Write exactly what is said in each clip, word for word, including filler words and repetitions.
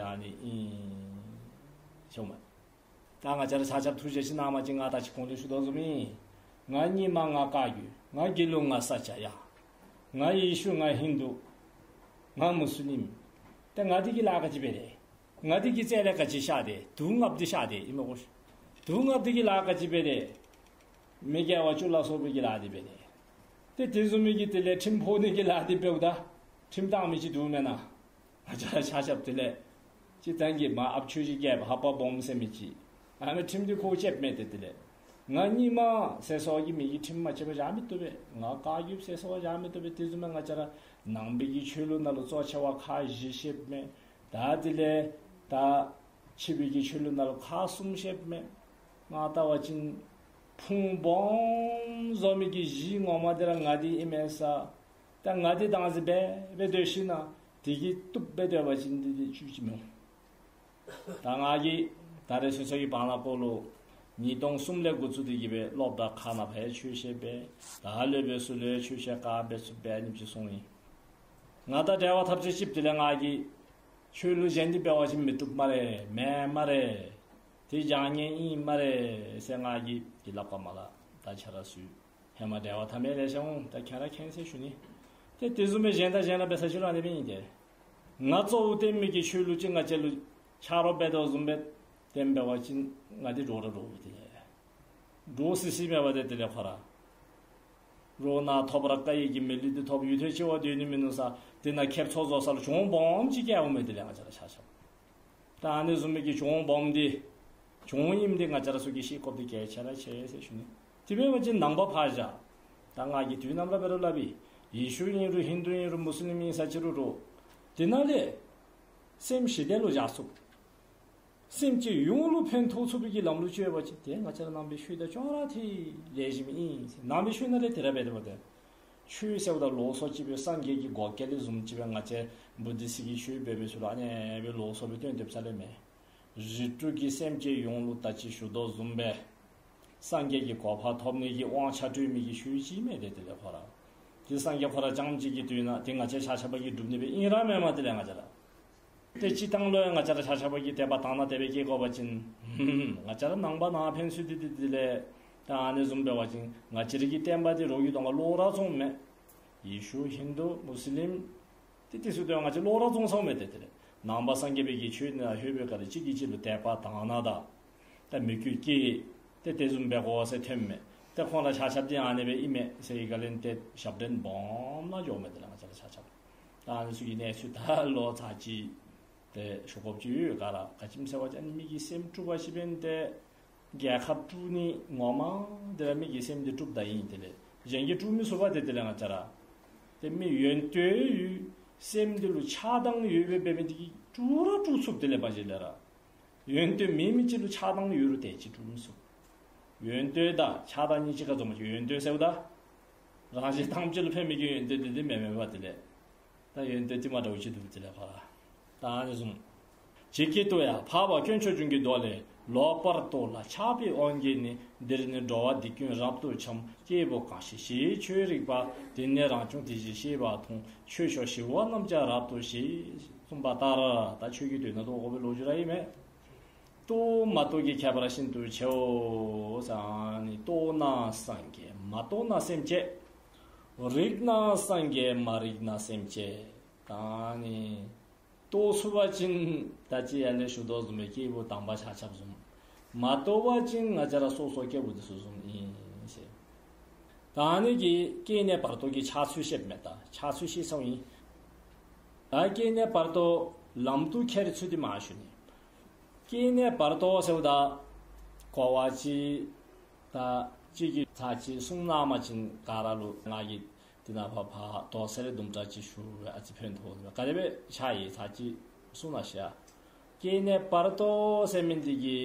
ཨ་ནི་ཨིན་ཤོ་མ། ད་ང་བཅས་ར་ཆ་ཁྱབ་ཐུགས་རྗེ་ཅིག་གནང་བ་ཅིན་ང་ད་ཅི་གོང་ལུ་ཞུ་དོ་བཟུམ་ཨིན། ང་རྙིང་མ་ང་བཀའ་བརྒྱུད། ང་དགེ་ལུགས་ང་ས་སྐྱ་ཡ། ང་ཡེ་ཤུ་ང་ཧིན་དུ། ང་མུ་སི་ལིམ། ཏེ་ང་འདི་གི་ལཱ་ག་ཅི་འབད་དེ། ང་འདི་གི་རྩ་ལས་ག་ཅི་བཞག་སྟེ་དུག་ལྔ་པོ་འདི་བཞག་སྟེ་ཨིན་མས་གོ། དུག་ལྔ་པོ་འདི་གི་ལཱ་ག་ཅི་འབད་དེ། མི་དགེ་བ་བཅུ་ལ་སོགས་པའི་གི་ལཱ་འདི་འབད་དེ། ཏེ་དེ་བཟུམ་མའི་གི་དེ་ལས་ཁྲིམས་ཕོག་ནི་གི་ལཱ་འདི་འབདཝ་ད་ཁྲིམས་བཏང་མི་ཅིག་འདུག་མེན་ན། ང་བཅས་ར་ཆ་ཁྱབ་དེ་ལས་སྤྱིར་བཏང་གི་མ་ཨཔ་ཆོས་ཀྱི་རྒྱལཔོ་ཧ་པ་སྦོམ་ཟེར་མི་ཅིག་ཨ་ནི་ཁྲིམས་འདི་ཁོ་བཅདཔ་མས། ཏེ་དེ་ལས་ང་རྙིང་མ་ཟེར་སོགས་ཀྱིས་མི་གི་ཁྲིམས་མ་བཅད་པར་བཞག་མི་བཏུབ་པས། ང་བཀའ་བརྒྱུདཔ་ཟེར་སོགས་བཞག་མི་བཏུབ་པས། དེ་བཟུམ་མའི་ང་བཅས་ར་ནང་པའི་གི་ཆོས་ལུགས་ནང་ལུ་གཙོ་ཆེ་བ་ཁག་བཞི་བཤདཔ་མས། ད་དེ་ལས་ད་ཕྱི་པའི་གི་ཆོས་ལུགས་ནང་ལུ་ཁག་གསུམ་བཤདཔ་མས། ང་བལྟ་བ་ཅིན་ཕུང་སྦོམ་བཟོ་མི་གི་གཞི་ངོ་མ་འདི་ར་ང་འདི་ཨིན་མས་ས། ད་ང་འདི་བདག་འཛིན་འབད་འབད་སྡོད་ཞིན་ན་དེ་གིས་བཏུབ་འབད་སྡོད་པ་ཅིན་འདི་འདི་བཅུད་ཅིག་མི་འོང་། ད་ང་གིས་ད་རེས་སོ་སོ་གི་བར་ན་ཁོ་ལུ་ཉིས་སྟོང་གསུམ་ལས་འགོ་བཙུགས་ཏེ་གི་སྦེ་སློབ་གྲྭ་ཁག་ནང་ཕར་ཆོས་བཤད་འབད། ད་སློབ་དཔོན་ཚུ་ལུ་ཆོས་བཤད་ག་འབད་ཚུགས་འབད་ཨ་ནེམ་ཅིག་སོང་ཡི། ང་དང་འབྲེལ་བ་འཐབ་ཚུལ་ཅིག་དེ་ལས་ང་གིས་ཆོས་ལུགས་གཞན་འདི་འབད་བ་ཅིན་མི་བཏུབ་སྨ་རེ་མེན་སྨ་རེ། དེ་བྱང་ཉེས་ཨིན་སྨ་རེ་ཟེར་ང་གིས་དེ་སླབ་ག་མ་སླབ། ད་ཁྱེད་ར་ཚུ་ཧེ་མ་འབྲེལ་བ་འཐབ་མི་ལེ་ཤ་འོང་། ད་ཁྱེད་ར་མཁྱེན་ཟེར་ཞུ་ནི། ཏེ་དེ་བཟུམ་སྦེ་གཞན་དང་གཞན་ར་འབད་ས་ཅིག་ར་ཨ་ནེ་སྦེ་ཨིན་ཏེ། ང་གཙོ་བོ་བསྟེན་མི་གི་ཆོས་ལུགས་ཅིག་ང་བཅས་ལུ་ཆ་རོགས་འབད་དོ་བཟུམ་སྦེ་བསྟེན་འབད་བ་ཅིན་ང་འདི་འདྲོག་ར་འདྲོག་པས། དེ་ལས་འདྲོག་སི་སི་མེད་པ་ཏེ་དེ་ལས་ཁོ་ར་རོགས་ནཱ་ཐོབ་ར་དཀའ་ཡི་གི་མི་ལུས་འདི་ཐོབ་ཡུན་ཐུང་ཅིག་བ་སྡོད་ནི་མིན་ནུག་ས། དེ་ནང་ཁེབ་ཚོགས་བཟོ་ས་ལུ་གྱོང་སྦོམ་ཅིག་བཀལཝ་མས། དེ་ལས་ང་བཅས་ར་ཆ་ཁྱབ་ད་ཨ་ནི་བཟུམ་མའི་གི་གྱོང་སྦོམ་འདི་གྱོང་ཨིནམ་འདི་ང་བཅས་ར་ཚུ་གིས་ཤེས་དགོཔ་འདི་གལ་ཆེ་ར་ཆེ་ཟེར་ཞུ་ནི། དེ་འབད་བ་ཅིན་ནང་པ་ཕར་བཞག། ད་ང་གིས་དུས་ནམ་ར་འབད་རུང་སླབ་ཨིན། ཡེ་ཤུ་ཨིན་རུང་ཧིན་དུ་ཨིན་རུང་མུ་སི་ལིམ་ཨིན་ས་ཅི་རུང་རུང་དེ་ནང་ལས་སེམས་ཞི་བདེ་ལུ་བཞག་ཚུགས། སེམས་ཅན་ཡོངས་ལུ་ཕན་ཐོགས་ཚུགས་པའི་གི་ལམ་ལུ་བཅོས་པ་ཅིན་ཏེ་ང་བཅས་ར་ནང་པའི་ཆོས་དང་ཅོག་ར་འཐད། ལེགས་ཤོམ་ཨིན། ནང་པའི་ཆོས་ནང་ལས་དེ་ར་འབད་དེ་འབད་དེ། ཆོས་ཟེརཝ་ད་ལོགས་སུ་ཅིག་སྦེ་སངས་རྒྱས་ཀྱི་གོ་སྐལ་ལས་བཟུམ་ཅིག་སྦེ་ང་བཅས་བུ་དྷིསི་གི་ཆོས་འབད་མི་ཚུ་ལུ་ཨ་ནེ་སྦེ་ལོགས་སུ་སྦེ་སྟོན་སྡོདཔ་ས་ལས་མེན། རིགས་དྲུག་གི་སེམས་ཅན་ཡོངས་ལུ་ད་ཅི་ཞུ་དོ་བཟུམ་སྦེ་སངས་རྒྱས་ཀྱི་གོ་འཕང་ཐོབ་ནི་གི་དབང་ཆ་སྤྲོད་མི་གི་ཆོས་ཅིག་མས། ཏེ་དེ་ལས་ཁོ་ར་དེ་སངས་རྒྱས་ཁོ་ར་རྐྱངམ་གཅིག་གི་དུས་ན་དེ་ང་བཅས་ཆ་ཁྱབ་ཀྱིས་སྒྲུབ་ནི་སྦེ་ཨིན་ར་མེན་མས། དེ་ལས་ང་བཅས་ར་ཏེ་སྤྱིར་བཏང་ལུ་ཡང་ང་བཅས་ར་ཆ་ཁྱབ་ཀྱིས་དད་པ་དག་སྣང་དེ་སྦེ་བསྐྱེད་དགོ་པ་ཅིན་ང་བཅས་ར་ནང་པ་ནང་ཕན་ཚུན་འདི་འདི་དེ་ལས་ད་ཨ་ནི་བཟུམ་འབད་བ་ཅིན་ང་བཅས་ར་གི་བསྟན་པ་འདི་རོགས་ཀྱི་གདོང་ཁར་ལོག་ར་བཙོང་མས། ཡེ་ཤུ་ཧིན་དུ་མུ་སི་ལིམ་ཏེ་དེ་ཚུ་དོན་ང་བཅས་ལོག་ར་བཙོང་སོང་མས། ཏེ་དེ་ལས་ནང་པ་སངས་རྒྱས་པའི་གི་ཆོས་ནང་ལྷོད་པའི་སྒང་ལས་གཅིག་གིས་གཅིག་ལུ་དད་པ་དག་སྣང་དང་ད་མོས་གུས་བསྐྱེད་དེ་དེ་བཟུམ་འབད་དགོ་ཟེར་ཐོནམ་མས། ཏེ་ཁོང་ར་ཆ་ཁྱབ་འདི་ཨ་ནེ་སྦེ་ཨིན་མས་ཟེར་བའི་སྒང་ལས་ཏེ་ཞབས་འདྲེན་སྦོམ་ནང་འགྱོཝ་མས། དེ་ལས་ང་བཅས་ར་ཆ་ཁྱབ་ད་ཨ་ནི་ཚུ་གི་གནས་ཚུལ་ད་ལོག་ཚར་གཅིག་ཏེ་ཞུ་དགོཔ་ཅིག་ཡོད་ག་ར། ག་ཅི་སྨོ་ཟེར་བ་ཅིན་མི་གི་སེམས་དཀྲུགས་པ་ཅིག་འབད་ནི་འདི་རྒྱལ་ཁབ་དཀྲུགས་ནི་ངོ་མ་འདི་ར་མི་གི་སེམས་འདི་དཀྲུགསཔ་ད་ཨིན། དེ་ལས་གཞན་གྱིས་དཀྲུགས་མི་ཚུགས་པས། ཏེ་དེ་ལས་ང་བཅས་ར་ཏེ་མི་ཡོན་ཏན་ཡོད་སེམས་འདི་ལུ་ཆགས་སྡང་ཡོད་པའི་འབད་མི་འདི་གིས་དཀྲུགས་ར་དཀྲུགས་ཚུགས། དེ་ལས་མ་གཞི་ལས་ར་ཡོན་ཏན་མེད་མི་ཅིག་ལུ་ཆགས་སྡང་ཡོད་རུང་དེ་ཅིག་དཀྲུགས་མི་ཚུགས། ཡོན་ཏན་དང་ཆགས་སྡང་གཉིས་གཅིག་ཁར་འཛོམས་མི་ཅིག། ཡོན་ཏན་ཟེརཝ་ད་རང་གཞན་ཐམས་ཅད་ལུ་ཕན་མི་གི་ཡོན་ཏན་འདི་འདི་མེན་མེན་པས། དེ་ལས་ད་ཡོན་ཏན་དེ་མ་འདྲཝ་ཅིག་འདུག། དེ་ལས་ཕར་ད་ཨ་ནི་བཟུམ་ཇི་སྐད་དུ་ཡང་འཕགས་པ་དཀོན་མཆོག་འབྱུང་གི་མདོ་ལས། ལོག་པར་རྟོག་ལ་ཆགས་པའི་དབང་གིས་ནི། འདིར་ནི་འགྲོ་བ་སྡིག་ཀུན་རབ་ཏུ་འཁྱམས། སྐྱེས་བུ་གང་ཞིག་ཞི་བའི་ཆོས་རིག་པ། དེ་ནི་རང་བྱུང་དེ་བཞིན་གཤེགས་པ་མཐོང་། ཆོས་མཆོག་ཞི་བ་རྣམས་ཀྱང་རབ་ཏུ་ཞི། གསུངས་པ་ལྟར་ད་ཆོས་ཀྱི་དོན་ནང་རྟོགས་དགོ་པའི་ལོ་རྒྱུས་ར་ཨིན་མས། རྟོགས་མ་རྟོགས་ཀྱི་ཁྱད་པར་ཤིན་ཏུ་ཆེའོ་ཟེར། ཨ་ནི་རྟོགས་ན་སངས་རྒྱས། མ་རྟོགས་ན་སེམས་ཅན། རིག་ན་སངས་རྒྱས། མ་རིག་ན་སེམས་ཅན། ད་ཨ་ནི་རྟོགས་ཚུགས་པ་ཅིན་ད་ཅི་ཡར་ལས་ཞུ་དོ་བཟུམ་སྦེ་སྐྱེས་བུ་དམ་པ་ཆ་ཁྱབ་བཟུམ། མ་རྟོགས་པ་ཅིན་ང་བཅས་ར་སོ་སོ་སྐྱེ་བོ་འདི་ཚུ་བཟུམ་ཨིན་ཟེར། ད་ཨ་ནི་གི་སྐྱེ་གནས་བར་དོ་གི་འཆར་ཚུལ་བཤདཔ་མས། ད་འཆར་ཚུལ་བཤད་ཚརཝ་ཨིན། ད་སྐྱེ་གནས་བར་དོ་ལམ་དུ་ཁྱེར་ཚུལ་འདི་མར་ཞུ་ནི། སྐྱེ་གནས་བར་དོ་ཟེརཝ་ད་གོ་བ་ཅིག་ད་ཅིག་གིས་ཚར་གཅིག་གསུང་གནང་བ་ཅིན་ག་ར་ལུ་ང་གིས་དེ་ནང་ཕར་ཕར་དོགས་སེལ་དུམ་གྲ་ཅིག་ཞུ་བས་ཨ་ཙི་ཕན་ཐོགས་ནི། ག་དེ་སྦེ་འཆར་ཡི་ཚར་གཅིག་གསུང་གནང་ཤིག། སྐྱེ་གནས་བར་དོ་ཟེར་མི་འདི་གི་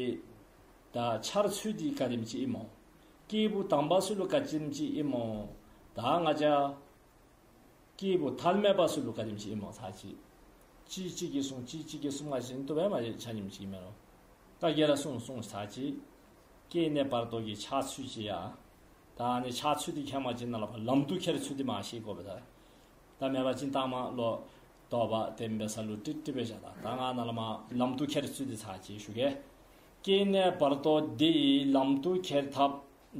ད་འཆར་ཚུལ་འདི་ག་དེམ་ཅིག་ཨིན་མོ། སྐྱེས་བུ་དམ་པ་ཚུ་ལུ་ག་དེམ་ཅིག་ཨིན་མོ། ད་ང་བཅས་སྐྱེས་བུ་ཐ་མལ་པ་ཚུ་ལུ་ག་དེམ་ཅིག་ཨིན་མོ་ཚར་གཅིག། གཅིག་གཅིག་གིས་གསུང་གཅིག་གཅིག་གིས་གསུང་མ་ཤེས་ཏོ་བས་མ་ཤེས་ཆ་མཉམ་ཅིག་མེན་ནོ། ད་ག་ར་གསུང་གསུང་ཚར་གཅིག། སྐྱེ་གནས་བར་དོ་གི་འཆར་ཚུལ་ཅིག་ཡ། ད་ཨ་ནི་འཆར་ཚུལ་འདི་ཁྱེར་བ་ཅིན་ནཱ་ལས་ཕར་ལམ་དུ་ཁྱེར་ཚུལ་འདི་མར་ཤེས་དགོ་པས་ད། ད་མེན་པ་ཅིན་ད་མར་ལུ་ དོགས་པ་དེ་སྦེ་ས་ལུ་ཏིག་ཏིག་སྦེ་བཞག་ད། ད་ང་ནཱ་ལས་མར་ལམ་དུ་ཁྱེར་ཚུལ་འདི་ཚར་ཅིག་ཞུ་གེ། སྐྱེ་གནས་བར་དོ་འདི་ལམ་དུ་ཁྱེར་ཐབས་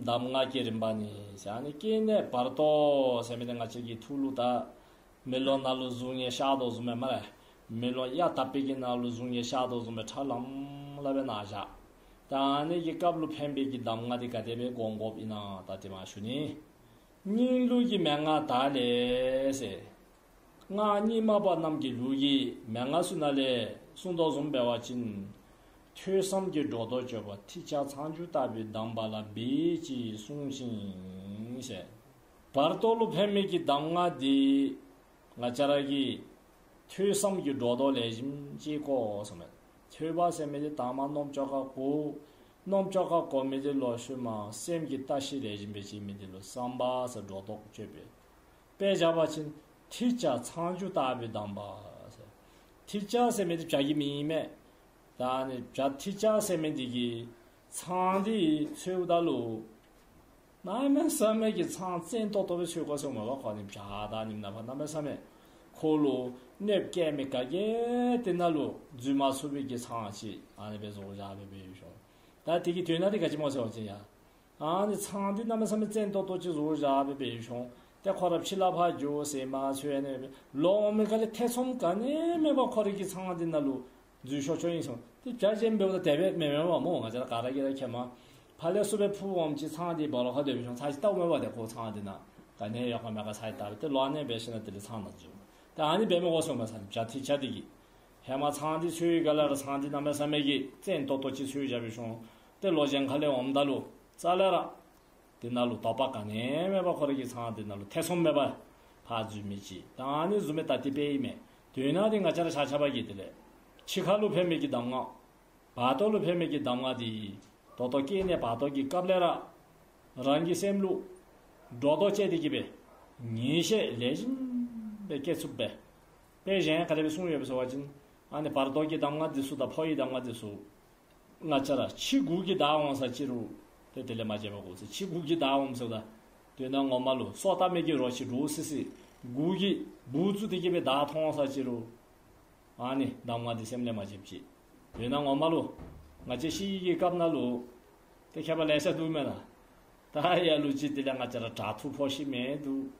གདམས་ངག་གི་རིམ་པ་ནི། ཟེར་ཨ་ནི་སྐྱེ་གནས་བར་དོ་ཟེར་མི་འདི་ང་བཅས་ཀྱི་ཐུགས་ལུ་ད་མེ་ལོང་ནང་ལུ་གཟུགས་བརྙན་ཤར་དོ་བཟུམ་སྦེ་སྨ་རེ། མེ་ལོང་གཡའ་དག་པའི་གི་ནང་ལུ་གཟུགས་བརྙན་ཤར་དོ་བཟུམ་སྦེ་ཁྲ་ལམ་ལམ་སྦེ་ནཱ་བཞག། ད་ཨ་ནི་གི་སྐབས་ལུ་ཕན་པའི་གི་གདམས་ངག་འདི་ག་དེ་སྦེ་སྒོམ་དགོཔ་ཨིན་ན་ད་དེ་མར་ཞུ་ནི། སྙིང་ལུས་ཀྱི་མན་ངག་དག་ལས་ཟེར། སྔགས་རྙིང་མ་པ་རྣམས་ཀྱི་ལུགས་ཀྱི་མན་ངག་ཚུ་ནང་ལས་གསུངས་དོ་བཟུམ་འབད་བ་ཅིན། ཐོས་བསམ་གྱི་སྒྲོ་འདོགས་གཅོད་པ་ཐིག་བྱ་ཚངས་སྦྱངས་ལྟ་བུའི་གདམས་པ་ལ་འབད་ཅེས་གསུངས་ཤིང་ཟེར། བར་དོ་ལུ་ཕན་མི་གི་གདམས་ངག་འདི་ང་བཅས་ར་གིས་ཐོས་བསམ་གྱི་སྒྲོ་འདོགས་ལེགས་ཤོམ་ཅིག་བཀོ་ཟེར་མས། ཐོས་པ་ཟེར་མི་འདི་དང་པ་རྣམ་ཅོག་ཁར་གོ། རྣམ་ཅོག་ཁར་གོ་མི་འདི་ལོག་ཤུལ་མ་སེམས་ཀྱི་བརྟག་ཞིབ་ལེགས་ཤོམ་སྦེ་བྱེད་མི་འདི་ལུ་བསམ་པ་ཟེར་སྒྲོ་འདོགས་གཅོད་པས། དཔེ་བཞག་པ་ཅིན་ཐིག་བྱ་ཚངས་སྦྱངས་ལྟ་བུའི་གདམས་པ་ཟེར། ཐིག་བྱ་ཟེར་མི་འདི་བྱ་གི་མིང་ཨིན་མས། ད་ཨ་ནི་བྱ་ཐིག་བྱ་ཟེར་མི་འདི་གིས་ཚངས་འདི་འཚོལཝ་ད་ལུ་གནམ་མེད་ས་མེད་ཀྱི་ཚངས་བཙན་ཏོག་ཏོ་སྦེ་འཚོལ་དགོ་ཟེར་མས་པ། ཁོ་ནི་བྱ་དང་ནི་མ་ནཱ་ཕར་གནམ་མེད་ས་མེད་ཁོ་ལུ་གནོདཔ་བཀལ་མི་ག་གིས་དེ་ནང་ལུ་འཛུལ་མ་ཚུགས་པའི་གི་ཚངས་ཅིག་ཨ་ནི་སྦེ་བཟོ་བཞག་སྦེ་འབད་ཡོད་ཤོང་། ད་དེ་གི་དོན་དག་འདི་ག་ཅི་སྨོ་ཟེར་བ་ཅིན་ཡ། ཨ་ནི་ཚངས་འདི་གནམ་མེད་ས་མེད་བཙན་ཏོག་ཏོ་ཅིག་བཟོ་བཞག་སྦེ་འབད་ཡོད་ཤོང་། ཏེ་ཁོ་ར་ཕྱི་ལུ་ཕར་འགྱོ་ཟེར་མ་ཚུགས་ཨ་ནི་སྦེ་ལོག་མི་ག་ལས་ཐེ་ཚོམ་ག་ནི་མེད་པར་ཁོ་རའི་གི་ཚངས་འདི་ནང་ལུ་འཛུལ་ཤོར་ཤོརཝ་ཨིན་ཟེར། ཏེ་བྱ་ཅིག་འབདཝ་ད་དེ་སྦེ་མེན་མས་པ་སྨོ། ང་བཅས་ར་ག་ར་གིས་ར་མཁྱེནམ། ཕར་ལས་ཚུར་སྦེ་འཕུར་འོངམ་ཅིག་ཚངས་འདི་སྦོ་ལོགས་ཁར་སྡོད་ཤོང་ཚར་ཅིག་བལྟཝ་མས་པ། ཏེ་ཁོ་ཚངས་འདི་ནང་ག་ནི་ཡོད་ག་མེད་ག་ཚར་ཅིག་བལྟ་སྦེ་ཏེ་ལོག་ཨ་ནི་སྦེ་ཞིནམ་ལས་དེ་ལས་ཚངས་ནང་འཛུལ། ཏེ་ཨ་ནི་འབད་མི་དགོ་ཟེར་མས་ས་ནི་བྱ་ཐིག་བྱ་འདི་གིས། ཧེ་མ་ཚངས་འདི་འཚོལ་བའི་སྒང་ལས་ར་ཚངས་འདི་གནམ་མེད་ས་མེད་ཀྱི་བཙན་ཏོག་ཏོ་ཅིག་འཚོལ་བཞག་སྦེ་ཤོང་། ཏེ་ལོག་གཞན་ཁ་ལས་འོངམ་ད་ལུ་རྩ་ལས་ར་དེ་ནང་ལུ་དོགས་པ་ག་ནི་མེད་པར་ཁོ་རའི་གི་ཚངས་དེ་ནང་ལུ་ཐེ་ཚོམ་མེད་པར་ཕར་འཛུལ་མི་ཅིག། ད་ཨ་ནི་བཟུམ་སྦེ་ད་དེ་སྦེ་ཨིན་མས། དོན་དག་འདི་ང་བཅས་ར་ཆ་ཁྱབ་ཀྱིས་དེ་ལས་འཆི་ཁ་ལུ་ཕན་མི་གི་གདམས་ངག། བར་དོ་ལུ་ཕན་མི་གི་གདམས་ངག་འདི་ད་ལྟོ་སྐྱེ་གནས་བར་དོ་གི་སྐབས་ལས་ར་རང་གི་སེམས་ལུ་སྒྲོ་འདོགས་བཅད་དེ་གི་སྦེ་ངེས་ཤེས་ལེགས་ཤོམ་སྦེ་སྐྱེ་ཚུགསཔ་སྦེ། དཔེ་གཞན་ག་དེ་སྦེ་གསུངས་ཡོདཔ་སྨོ་ཟེར་བ་ཅིན་ཨ་ནི་བར་དོ་གི་གདམས་ངག་འདི་ཚུ་དང་འཕོ་བའི་གདམས་ངག་འདི་ཚུ་ང་བཅས་ར་ཁྱི་གུ་གིས་བདའ་འོང་ས་ཅིག་རུང་ཏེ་དེ་ལས་མ་བརྗེད་པར་དགོ་ཟེར། ཁྱི་གུ་གིས་བདའ་འོངམ་ཟེརཝ་ད་དོན་དག་ངོ་མ་ལུ་སོ་ལྟ་མི་གི་རོ་ཁྱི་འདྲོག་སི་སི་གུ་གིས་སྦུག་བཙུགས་ཏེ་གི་སྦེ་བདའ་འཐོན་ས་ཅིག་རུང་ཨ་ནི་གདམས་ངག་འདི་སེམས་ལས་མ་བརྗེད་ཅིག། དོན་དག་ངོ་མ་ལུ་ང་བཅས་ཤི་གི་སྐབས་ནང་ལུ་ཏེ་མཁས་པ་ལེ་ཤ་འདུག་མེན་ན། ད་ལ་ལུ་ཅིག་དེ་ལས་ང་བཅས་ར་དྲག་ཐུག་ཕོག་ཤི་མི་འདུག།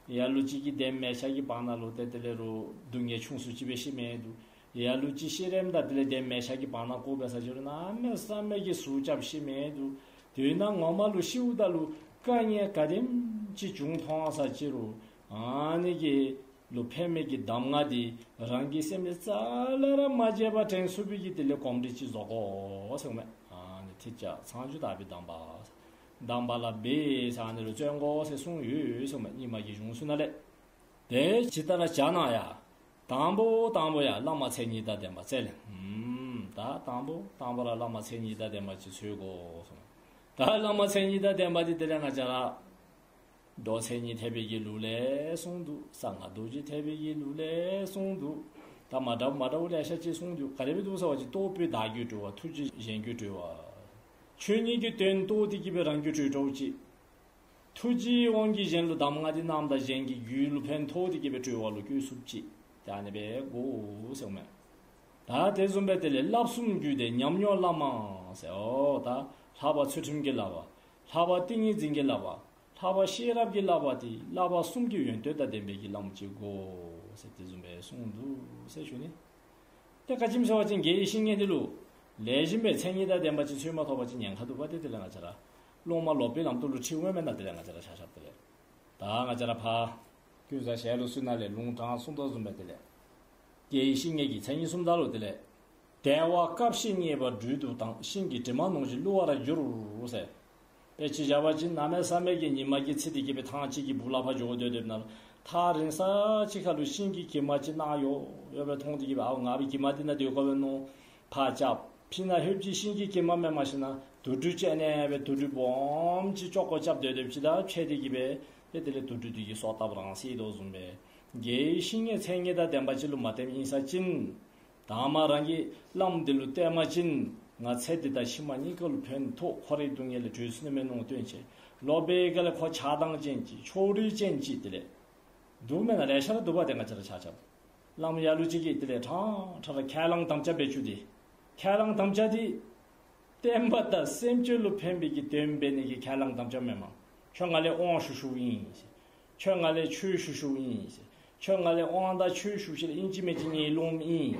ལ་ལུ་ཅིག་གིས་གདན་མལ་ཆ་གི་བར་ན་ལུ་ཏེ་དེ་ལས་རུང་སྡུག་བསྔལ་ཆུང་སུ་ཅིག་སྦེ་ཤི་མི་འདུག། ལ་ལུ་ཅིག་ཤི་རནམ་ད་དེ་ལས་གདན་མལ་ཆ་གི་བར་ན་བཀོ་འབད་ས་ཅིག་རུང་གནམ་མེད་ས་མེད་ཀྱི་ཟུག་རྐྱབ་ཤི་མི་འདུག། དོན་དག་ངོ་མ་ལུ་ཤིཝ་ད་ལུ་དཀའ་ངལ་ག་དེམ་ཅིག་བྱུང་འཐོན་ས་ཅིག་རུང་ཨ་ནི་གི་ལུ་ཕན་མི་གི་གདམས་ངག་འདི་རང་གི་སེམས་ལས་རྩ་ལས་ར་མ་བརྗེད་པར་དྲན་ཚུགས་པའི་གི་དེ་ལས་གོམས་འདྲིས་ཅིག་བཟོ་དགོ་ཟེར་མས། ཨ་ནི་ཐིག་བྱ་ཚངས་སྦྱངས་ལྟ་བུའི་གདམས་པ། གདམས་པ་ལ་འབད་ཟེར་ཨ་ནི་ལུ་བརྩོན་དགོ་ཟེར་གསུངས་ཡོད་ཟེར་མས། རྙིང་མ་གི་གཞུང་ཚུ་ནང་ལས། དེ་ཇི་ལྟར་བྱ་ན་ཡང་དང་པོ་དང་པོ་ཡང་བླ་མ་མཚན་ཉིད་དང་ལྡན་པ་བཙལ། ཨུམ་ད་དང་པོ་དང་པོ་ར་བླ་མ་མཚན་ཉིད་དང་ལྡན་པ་ཅིག་འཚོལ་དགོ་ཟེར་མས། ད་བླ་མ་མཚན་ཉིད་དང་ལྡན་པ་འདི་དེ་ལས་ང་བཅས་ར་མདོ་མཚན་ཉིད་ཐེག་པའི་གི་ལུགས་ལས་གསུངས་འདུག། གསང་སྔགས་རྡོ་རྗེ་ཐེག་པའི་གི་ལུགས་ལས་གསུངས་འདུག། ད་མ་འདྲཝ་མ་འདྲཝ་ལེ་ཤ་ཅིག་གསུངས་འདུག། ག་དེ་སྦེ་འདུག་ཟེར་བ་ཅིན་རྟོགས་པས་བདག་རྒྱུད་གྲོལ་བ། ཐུགས་རྗེས་གཞན་རྒྱུད་གྲོལ་བ། ཆོས་ཉིད་ཀྱི་དོན་རྟོགས་ཏེ་གི་སྦེ་རང་རྒྱུད་གྲོལ་གྲོལཝ་ཅིག། ཐུགས་རྗེའི་དབང་གིས་གཞན་ལུ་གདམས་ངག་འདི་གནངམ་ད་གཞན་གྱི་རྒྱུད་ལུ་ཕན་ཐོགས་ཏེ་གི་སྦེ་གྲོལ་བ་ལུ་བཀོད་ཚུགསཔ་ཅིག། ཏེ་ཨ་ནི་སྦེ་དགོ་ཟེར་མས། ད་དེ་བཟུམ་སྦེ་དེ་ལས་བསླབ་གསུམ་རྒྱུད་སྡེ་ཉམས་མྱོང་བླ་མ་ཟེར། ཨོ་ད་ལྷག་པ་ཚུལ་ཁྲིམས་ཀྱི་བསླབ་པ། ལྷག་པ་ཏིང་ངེ་འཛིན་གྱི་བསླབ་པ། ལྷག་པ་ཤེས་རབ་ཀྱི་བསླབ་པ་དེ་བསླབ་པ་གསུམ་གྱི་ཡོན་ཏན་དང་ལྡན་པའི་གི་བླམ་ཅིག་དགོ་ཟེར་དེ་བཟུམ་སྦེ་གསུངས་འདུག་ཟེར་ཞུ་ནི། ཏེ་ག་ཅི་སྨོ་ཟེར་བ་ཅིན་དགེ་བའི་བཤེས་གཉེན་འདི་ལུ་ལེགས་ཤོམ་སྦེ་མཚན་ཉིད་དང་ལྡན་པ་ཅིག་འཚོལ་མ་ཐོབ་པ་ཅིན་ཉེན་ཁ་འདུག་པ། ཏེ་དེ་ལས་ང་བཅས་ར་སློབ་མ་ལོག་པའི་ལམ་དུ་ལུ་ཁྲིད་འོང་མེན་ན། དེ་ལས་ང་བཅས་ར་ཆ་ཁྱབ་དེ་ལས་ད་ང་བཅས་ར་ཕར་ཀུན་བཟང་ཞལ་ལུང་ཚུ་ནང་ལས་ལུང་དྲངས་གསུངས་དོ་བཟུམ་སྦེ་དེ་ལས་དགེ་བའི་བཤེས་གཉེན་གྱི་མཚན་ཉིད་གསུངམ་ད་ལུ་དེ་ལས་དལ་བ་སྐབས་ཤིག་རྙེད་པ་སྦྲུལ་དུ་ལྡང་། ཤིང་གི་གྲིབ་མ་ནང་བཞིན་བསླུ་བར་འགྱུར་ཟེར། དཔེ་ཅིག་བཞག་པ་ཅིན་གནམ་མེད་ས་མེད་ཀྱི་ཉི་མ་གིས་འཚིག་སྟེ་གི་སྦེ་ཐང་ཅིག་གི་སྦུག་ལས་ཕར་འགྱོ་སྡོད་སྡོདཔ་ད་ལུ་ཐག་རིང་ས་ཅིག་ཁ་ལུ་ཤིང་གི་གྱིབ་མ་ཅིག་ནག་ཡོ་ཡོ་སྦེ་མཐོང་སྟེ་གི་སྦེ་ཨའོ་ང་སྦེ་གྱིབ་མ་འདི་ནང་སྡོད་དགོ་པས་མནོ། ཕར་རྐྱབ། ཕི་ནཱ་ལྷོདཔ་ཅིག་ཤིང་གི་གྱིབ་མ་མེན། མ་གཞི་ནཱ་དུག་སྦྲུལ་ཅིག་ཨ་ནེ་སྦེ་དུག་སྦྲུལ་སྦོམ་ཅིག་ཅོག་ཀོ་རྐྱབ་སྡོད་སྡོདཔ་ཅིག་དང་ཕྱད་དེ་གི་སྦེ་ཏེ་དེ་ལས་དུག་སྦྲུལ་འདི་གིས་སོ་བཏབ་རང་བསད་དོ་བཟུམ་སྦེ། དགེ་བའི་བཤེས་གཉེན་མཚན་ཉིད་དང་ལྡན་པ་ཅིག་ལུ་མ་བསྟེནམ་ཨིན་ས་ཅིན་དང་པ་རང་གི་བླམ་འདི་ལུ་བསྟེན་པ་ཅིན་ང་ཚེ་འདི་དང་ཕྱི་མ་གཉིས་ཀ་ལུ་ཕན་ཐོགས། འཁོར་བའི་སྡུག་བསྔལ་ལས་གྲོལ་ཚུགས་ནི་མས་མནོ་སྟོན་བྱས། ལོག་པའི་སྒང་ལས་ཁོ་ཆགས་སྡང་ཅན་ཅིག་ཕྱོགས་རིས་ཅན་ཅིག་དེ་ལས་འདུག་མེན་ན། ལེ་ཤ་ར་འདུག་པ། ཏེ་ང་བཅས་ར་ཆ་ཁྱབ་ བླམ་ལ་ལུ་ཅིག་གིས་དེ་ལས་ཁྲང་ཁྲ་ར་ཁས་བླངས་དམ་བཅའ་འབད་བཅུག་སྟེ། ཁས་བླངས་དམ་བཅའ་འདི་བསྟན་པ་དང་སེམས་ཅན་ལུ་ཕན་པའི་གི་དོན་འབད་ནི་གི་ཁས་བླངས་དམ་བཅའ་མེན་མས། ཁྱོད་ང་ལས་དབང་ཞུ་ཞུཝ་ཨིན་ཟེར། ཁྱོད་ང་ལས་ཆོས་ཞུ་ཞུཝ་ཨིན་ཟེར། ཁྱོད་ང་ལས་དབང་དང་ཆོས་ཞུ་ཞིནམ་ལས་ཨིན་ཅི་མིན་ཅི་ངེའི་སློབ་མ་ཨིན།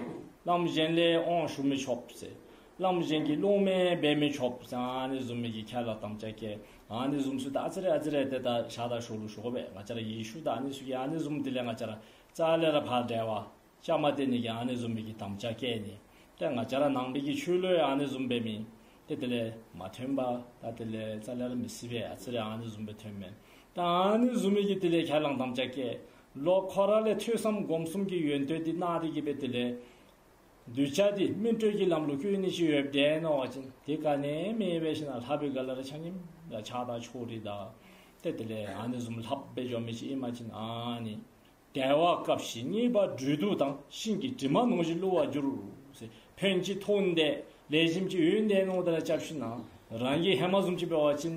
བླམ་གཞན་ལས་དབང་ཞུ་མི་ཆོགཔ་ཟེར། བླམ་གཞན་གྱི་སློབ་མ་འབད་མི་ཆོགཔ་ཟེར། ཨ་ནི་བཟུམ་མའི་གི་ཁས་བླངས་དམ་བཅའ་བཀལ། ཨ་ནི་བཟུམ་ཚུ་ད་ཨ་ཙི་རེ་ཨ་ཙི་རེ་ཏེ་ད་ཤ་དང་ཞོ་ལུ་ཞུ་དགོ་པས། ང་བཅས་ར་ཡེ་ཤུ་དང་ཨ་ནི་ཚུ་གིས་ཨ་ནི་བཟུམ་དེ་ལས་ང་བཅས་ར་རྩ་ལས་ར་ཕར་འབྲེལ་བ་བཅའ་མར་གཏད་ནི་གི་ཨ་ནི་བཟུམ་མའི་གི་དམ་བཅའ་བཀལ་ནི། ཏེ་ང་བཅས་ར་ནང་པའི་གི་ཆོས་ལུ་ཡང་ཨ་ནི་བཟུམ་འབད་མི་ཏེ་དེ་ལས་མ་ཐོན་པར་ད་དེ་ལས་རྩ་ལས་ར་མི་སྲིད་པས། ཨ་ཙི་རེ་ཨ་ནི་བཟུམ་སྦེ་ཐོན་མས། ད་ཨ་ནི་བཟུམ་མའི་གི་དེ་ལས་ཁས་བླངས་དམ་བཅའ་བཀལ། ལོག་ཁོ་ར་ལས་ཐོས་བསམ་སྒོམ་གསུམ་གྱི་ཡོན་ཏན་འདི་གནང་སྟེ་གི་སྦེ་དེ་ལས་གདུལ་བྱ་འདི་སྨིན་གྲོལ་གྱི་ལམ་ལུ་བཀོད་ནི་ཅིག་ཡོདཔ་འདྲས་མནོ་བ་ཅིན་དེ་ག་ནི་མེད་པར་ཞིནམ་ལས་ལྷ་པའི་ག་ལ་ར་ཆ་མཉམ་ལ་ཆགས་སྡང་ཕྱོགས་རིས་དང་ཏེ་དེ་ལས་ཨ་ནི་བཟུམ་ལྷབ་སྦེ་འགྱོ་མི་ཅིག་ཨིན་པ་ཅིན་ཨ་ནི་དལ་བ་སྐབས་ཤིག་རྙེད་པ་སྦྲུལ་གདུག་དང་། ཤིང་གི་གྲིབ་མ་ནང་བཞིན་བསླུ་བར་འགྱུར་ཟེར། ཕན་ཅིག་ཐོགས་ཏེ་ལེགས་ཤོམ་ཅིག་ཡོད་དེ་མནོ་སྟེ་ར་རྐྱབ་ཞིནམ་ལས་རང་གི་ཧེ་མ་བཟུམ་ཅིག་འབད་བ་ཅིན་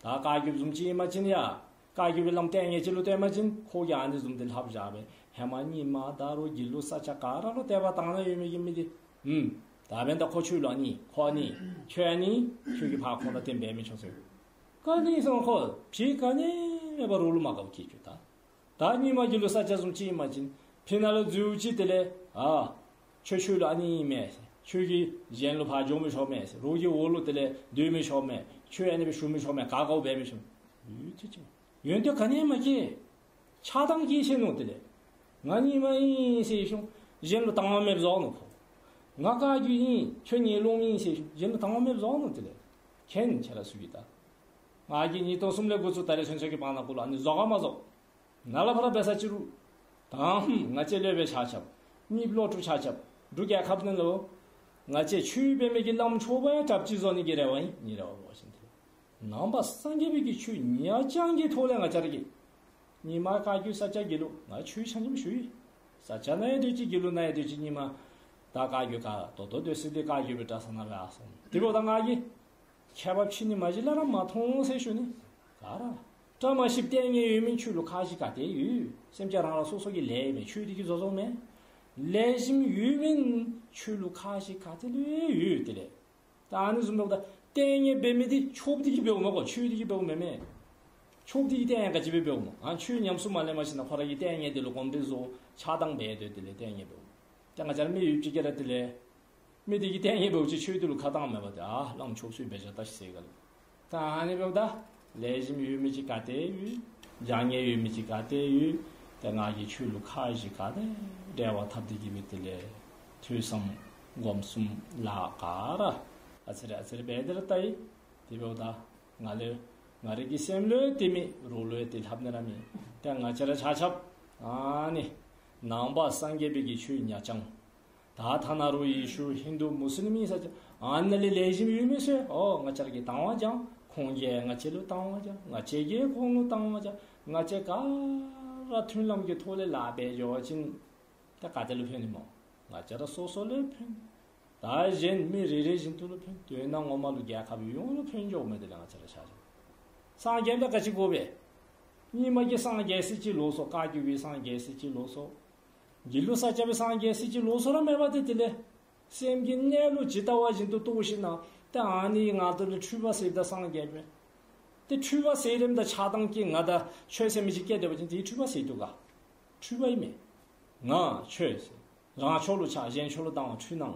ད་བཀའ་བརྒྱུད་བཟུམ་ཅིག་ཨིན་པ་ཅིན་ཡ་བཀའ་བརྒྱུད་པའི་བླམ་བསྟེན་མཁན་ཅིག་ལུ་བསྟེན་པ་ཅིན་ཁོ་གིས་ཨ་ནི་བཟུམ་འདི་ལྷབ་བཞག་པས། ཧེ་མ་རྙིང་མ་ད་རུང་དགེ་ལུགས་ས་སྐྱ་ག་ར་ལུ་དད་པ་དག་སྣང་ཡོད་མི་གི་མི་འདི་ཨུམ་ད་འབདན་ད་ཁོ་ཆོས་ལུ་ཨ་ནི་ཁོ་ཨ་ནི་ཁྱོད་ཨ་ནི་ཁྱོད་ཀྱིས་ཕར་ཁོང་དང་དེ་འབད་མི་ཆོག་ཟེར། ག་ནི་སོང་ཁོ་ཕྱི་ག་ནི་མེད་པར་རོགས་ལུ་མ་དགའཝ་སྐྱེས་ཀྱི་ད། ད་རྙིང་མ་དགེ་ལུགས་ས་སྐྱ་བཟུམ་ཅིག་ཨིན་པ་ཅིན་ཕི་ནང་ལུ་འཛུལཝ་ཅིག་དེ་ལས་ཨ་ཁྱོད་ཆོས་ལུགས་ཨ་ནི་ཨིན་མས། ཁྱོད་ཀྱིས་གཞན་ལུ་ཕར་འགྱོ་མི་ཆོག་མས། རོགས་ཀྱི་འོག་ལུ་དེ་ལས་སྡོད་མི་ཆོག་མས། ཆོས་ཨ་ནི་སྦེ་ཞུ་མི་ཆོག་མས། ག་དགའཝ་འབད་མི་ཆོག་མས། ཡོན་ཏན་ག་ནི་མ་སྐྱེས། ཆགས་སྡང་སྐྱེས་ཆི་ནུག། དེ་ལས་ང་རྙིང་མ་ཨིན་ཟེར་ཞིནམ་ལས་གཞན་ལུ་དང་བ་མེདཔ་བཟོ་ནུག་ཁོ། ང་བཀའ་བརྒྱུད་ཨིན་ཁྱོད་ངེའི་སློབ་མ་ཨིན་ཟེར་ཞིནམ་ལས་གཞན་ལུ་དང་བ་མེདཔ་བཟོ་ནུག། དེ་ལས་མཁྱེན་ཆ་ར་ཚུ་གིས་ད་ང་གིས་ཉིས་སྟོང་གསུམ་ལས་འགོ་བཙུགས་ད་རེས་ཚུན་ཚོད་ཀྱི་བར་ན་གུ་ལུ་ཨ་ནི་བཟོ་ག་མ་བཟོ། ནཱ་ལས་ཕར་འབད་ས་ཅིག་རུང་ད་ཧུམ་ང་བཅས་སློབ་དཔོན་ཆ་ཁྱབ་གཉེརཔ་སློབ་ཕྲུག་ཆ་ཁྱབ་འབྲུག་རྒྱལ་ཁབ་ནང་ལུ་ང་བཅས་ཆོས་འབད་མི་གི་བླམ་ཆོསཔ་ཡང་གྲབས་ཅིག་བཟོ་ནི་གི་རེ་བ་ཨིན། ངེའི་རེ་བ་འབད་བ་ཅིན་དེ་ནང་པ་སངས་རྒྱས་པའི་གི་ཆོས་ཉག་རྐྱང་གི་ཐོག་ལས་ང་བཅས་ར་གིས་རྙིང་མ་བཀའ་བརྒྱུད་ས་སྐྱ་དགེ་ལུགས་ང་ཆོས་ཆ་མཉམ་ཞུ་ཡི། ས་སྐྱ་ནང་ཡང་སྡོད་ཅི་དགེ་ལུགས་ནང་ཡང་སྡོད་ཅི། རྙིང་མ་ད་བཀའ་བརྒྱུད་ག་ད་ལྟོ་སྡོད་ས་འདི་བཀའ་བརྒྱུད་པའི་གྲྭ་ས་ནང་ལུ་ཡར་སོང་། དེ་འབདཝ་ད་ང་གིས་ཁྱད་པར་ཕྱེ་ནི་མ་གཞི་ལས་ར་མ་མཐོང་ཟེར་ཞུ་ནི། ག་ར་བཀྲ་མ་ཤིསཔ་ལྟས་ངན་ཡོད་མི་ཆོས་ལུགས་ཁ་ཤས་ག་ཏེ་ཡོད། སེམས་ཅན་རང་རང་སོ་སོ་གི་ལས་མས། ཆོས་འདི་གིས་བཟོ་བཟོཝ་མེན། ལེགས་ཤོམ་ཡོད་མི་ཆོས་ལུགས་ཁ་ཤས་ག་ཏེ་ལས་ཡོད། དེ་ལས་ད་ཨ་ནི་བཟུམ་འབདཝ་ད་ལྟས་ངན་འབད་མི་འདི་ཆོསཔ་འདི་གིས་འབདཝ་མས་གོ། ཆོས་འདི་གིས་འབདཝ་མེན་མས། ཆོསཔ་འདི་གིས་ལྟས་ངན་ག་ཅི་སྦེ་འབདཝ་མས། ཨ་ཆོས་ཉམས་སུ་མ་ལེན་པར་ཞིནམ་ལས་ཁོ་ར་གིས་ལྟས་ངན་འདི་ལུ་གོམས་འདྲིས་བཟོ་ཆགས་སྡང་འབད་སྡོད་དེ་ལས་ལྟས་ངན་འབདཝ་མས། ད་ང་བཅས་ར་མི་ཡུལ་གཅིག་ཁར་ར་དེ་ལས་མི་འདི་གིས་ལྟས་ངན་འབདཝ་ཅིག་ཆོས་འདི་ལུ་ཁ་གཏང་མེད་པར་ཏེ་ཨ་བླམ་ཆོས་ཚུ་འབད་བཞག་ད་ཤིག་ཟེར་ག་ལས། ད་ཨ་ནི་འབདཝ་ད་ལེགས་ཤོམ་ཡོད་མི་ཅིག་ག་ཏེ་ཡོད། བྱང་ཉེས་ཡོད་མི་ཅིག་ག་ཏེ་ཡོད། ཏེ་ང་གིས་ཆོས་ལུགས་ཁ་ཤས་ག་ཏེ་འབྲེལ་བ་འཐབ་སྟེ་གི་སྦེ་དེ་ལས་ཐོས་བསམ་སྒོམ་གསུམ་ལཱ་ག་ར་ཨ་ཙི་རེ་ཨ་ཙི་རེ་འབད་དེ་ར་ལྟ་ཡི། དེ་འབདཝ་ད་ང་ལས་ང་རའི་གི་སེམས་ལུ་དེ་མེད། རོགས་ལུ་ཡང་དེ་ལྷབ་ནི་ར་མེད། ཏེ་ང་བཅས་ར་ཆ་ཁྱབ་ཨ་ནི་ནང་པ་སངས་རྒྱས་པའི་གི་ཆོས་ཉག་རྐྱང་ད་ཐ་ན་རུང་ཡེ་ཤུ་ཧིན་དུ་མུ་སི་ལིམ་ཨིན་ས་ཅི་ཨ་ནཱ་ལས་ལེགས་ཤོམ་ཡོད་མི་ཚུ་ཨོ་ང་བཅས་ར་གིས་དང་བ་བཅངས། ཁོང་གིས་ང་བཅས་ལུ་དང་བ་བཅངས། ང་བཅས་ཀྱིས་ཁོང་ལུ་དང་བ་བཅངས། ང་བཅས་ག་ར་མཐུན་ལམ་གྱི་ཐོག་ལས་ལཱ་འབད་འགྱོ་བ་ཅིན་ད་ག་ཏེ་ལུ་ཕན་ནི་སྨོ། ང་བཅས་ར་སོ་སོ་ལུ་ཕན། ད་གཞན་མི་རེ་རེ་བཞིན་དུ་ལུ་ཕན། དོན་ངོ་མ་ལུ་རྒྱལ་ཁབ་ཡོངས་ལུ་ཕན་འགྱོཝ་མས། དེ་ལས་ང་བཅས་ར་ཆ་ཁྱབ་སངས་རྒྱསཔ་ད་ག་ཅི་དགོ་པས། རྙིང་མ་གི་སངས་རྒྱས་ས་ཅིག་ལོགས་སུ། བཀའ་བརྒྱུད་པའི་སངས་རྒྱས་ས་ཅིག་ལོགས་སུ། དགེ་ལུགས་ས་སྐྱ་པའི་སངས་རྒྱས་ས་ཅིག་ལོགས་སུ་ར་མེད་པར་ཏེ་དེ་ལས་སེམས་ཀྱི་གནས་ལུགས་ཇི་ལྟ་བ་བཞིན་དུ་རྟོགས་ཞིནམ་ལས་ཏེ་ཨ་ནི་ང་ད་ལུ་འཁྲུལ་པ་ཟེརཝ་ད་སངས་རྒྱས་པས། ཏེ་འཁྲུལ་པ་ཟེར་རནམ་ད་ཆགས་སྡང་གིས་ང་དང་ཁྱོད་ཟེར་མི་ཅིག་སྐྱེས་སྡོད་པ་ཅིན་དེ་འཁྲུལ་པ་ཟེར་འདུག་ག། འཁྲུལ་པ་ཨིན་མས། ང་ཁྱོད་ཟེར། རང་ཕྱོགས་ལུ་ཆགས་གཞན་ཕྱོགས་ལུ་སྡང་བ་འཁྲུལ་སྣང་།